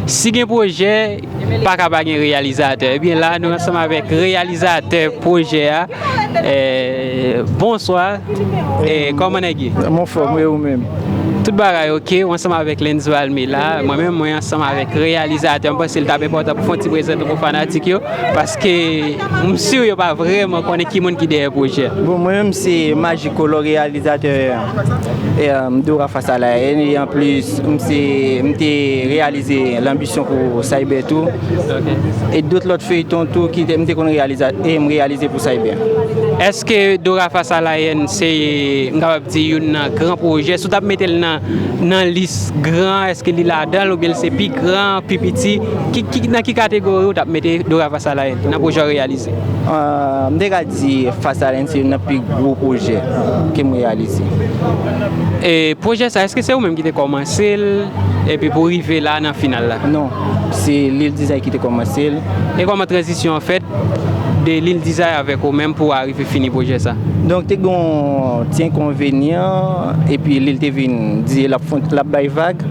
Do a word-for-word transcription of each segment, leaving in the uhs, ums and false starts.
Si gen pwojè, pa ka pa gen reyalizatè. Ebyen la, nou ansanm avèk reyalizatè pwojè a. Eh, bonswa. Eh, kòman nèg ye? M anfòm, wi, ou menm? Tout bagay oke, ou ansanm avèk Lens Valmé la. Mwen menm, mwen ansanm avèk reyalizatè. M panse l t ap enpòtan pou fè yon ti prezante pou fanatik yo, paske m si yo pa vrèman konnen ki moun ki dèyè pwojè. Bon, mwen menm, se Magic Color, reyalizatè, eh, Dora Face à la Haine, e anplis, m se, m te reyalize Lanbisyon pou Cyber tou. E dòt lòt feyton tou ki te, m te konn reyalize, e m reyalize pou Cyber. Èske Dora Face à la Haine se, m kapab di, youn nan gran pwojè? Si w t ap mete l nan, nan lis gran, èske li ladan l oubyen l se pi gran, pi piti? Ki, ki, nan ki kategori w t ap mete Dora Face à la Haine nan pwojè w reyalize? Ah, m te ka di Face à la Haine se youn nan pi gwo pwojè ke m reyalize. E pwojè sa, èske se ou menm ki te kòmanse l, epi pou rive la nan final la? Non, se Lil Design ki te kòmanse l. E kòman tranzisyon an fèt de Lil Design avèk ou menm pou w arive fini pwojè sa? Donk, te gen yon ti enkonvenyan, epi Lil te vin di l ap fon, l ap bay vag,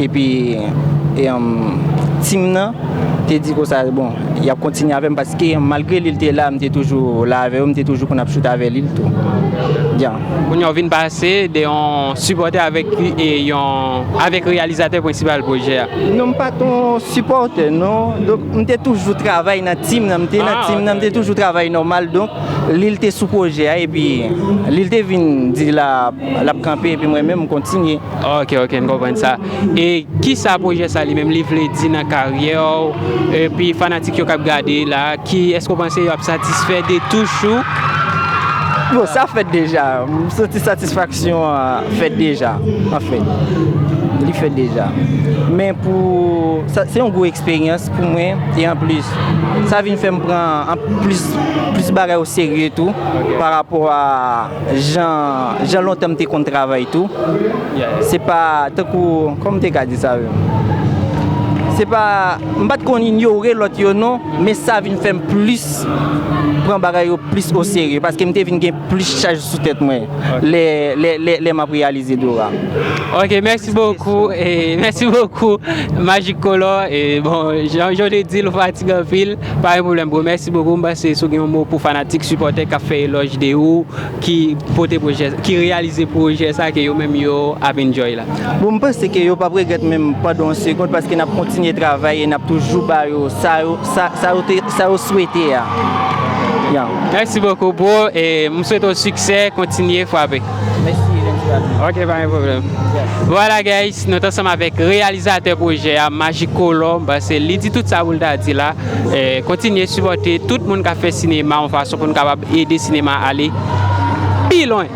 epi, e, um, team nan te di konsa, bon, y ap kontinye avè m, paske malgre Lil te la, m te toujou la avè yo, m te toujou konn ap choute avè Lil tou. Ya. Kounye a w vin pase de yon sipòtè avèk, e, yon, avèk reyalizatè prensipal pwojè a. Non, m pa t yon sipòtè, non. Donk, m te toujou travay nan team nan, m te nan team nan, m te toujou travay nòmal. Donk, Lil te sou pwojè a, epi Lil te vin di l ap, l ap kanpe, epi mwen menm, m kontinye. Ok, ok, m konprann sa. E kisa pwojè sa li menm li vle di nan karyè w? Epi fanatik yo k ap gade la, ki, èske w panse yo ap satisfè de touch ou? Bon, sa fèt deja. M santi satisfaksyon an fèt deja, anfèt. Li fèt deja. Men pou, sa, se yon gwo eksperyans pou mwen. E anplis, sa vin fè m pran an plis, plis bagay o serye tou, pa rapò a jan, jan lontan m te konn travay tou. Se pa tankou, kòman m te ka di sa menm? Se pa, m pa t konn inyore lòt yo non, men sa vin fè m plis pran bagay yo plis o serye, paske m te vin gen plis chaj sou tèt mwen lè, lè, lè, lè m ap reyalize Dora. Ok, mèsi bokou, e mèsi bokou, Magic Color, e bon, jan, jan w te di l, ou fatige anpil, pa gen pwoblèm, bro, mèsi bokou, m panse si w gen yon mo pou fanatik, sipòtè k ap fè elòj de ou, ki pote pwojè, ki reyalize pwojè sa ke yo menm yo ap enjoy la. Bon, m panse ke yo p ap regrèt menm pandan yon segonn, paske n ap kontinye travay e n ap toujou ba yo sa yo, sa, sa yo te, sa yo swete a. Ya. Mèsi bokou, bro, e m swete w siksè, kontinye frape. Mèsi, Lens Valmé. Ok, pa gen pwoblèm. Vwala, guys, nou t ansanm avèk reyalizatè pwojè a, Magic Color, m panse li di tout sa pou l ta di la. E, kontinye sipòte tout moun k ap fè sinema yon fason pou n kapab ede sinema ale pi lwen.